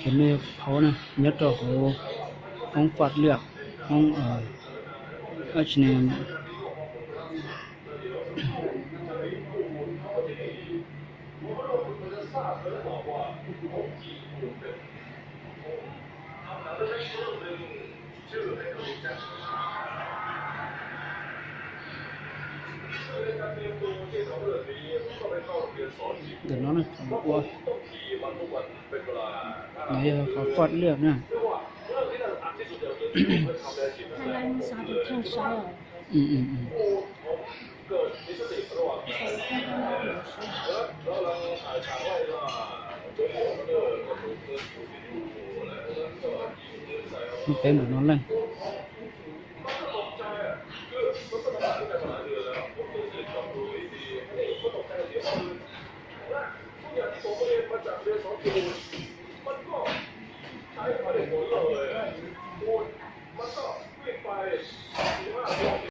Ces nej phauj na, nyob rau hauv hoob faj liaj, hoob, ach ne Ntawm no ua, no yog qhov faj liaj na. Peb ntawm no leej.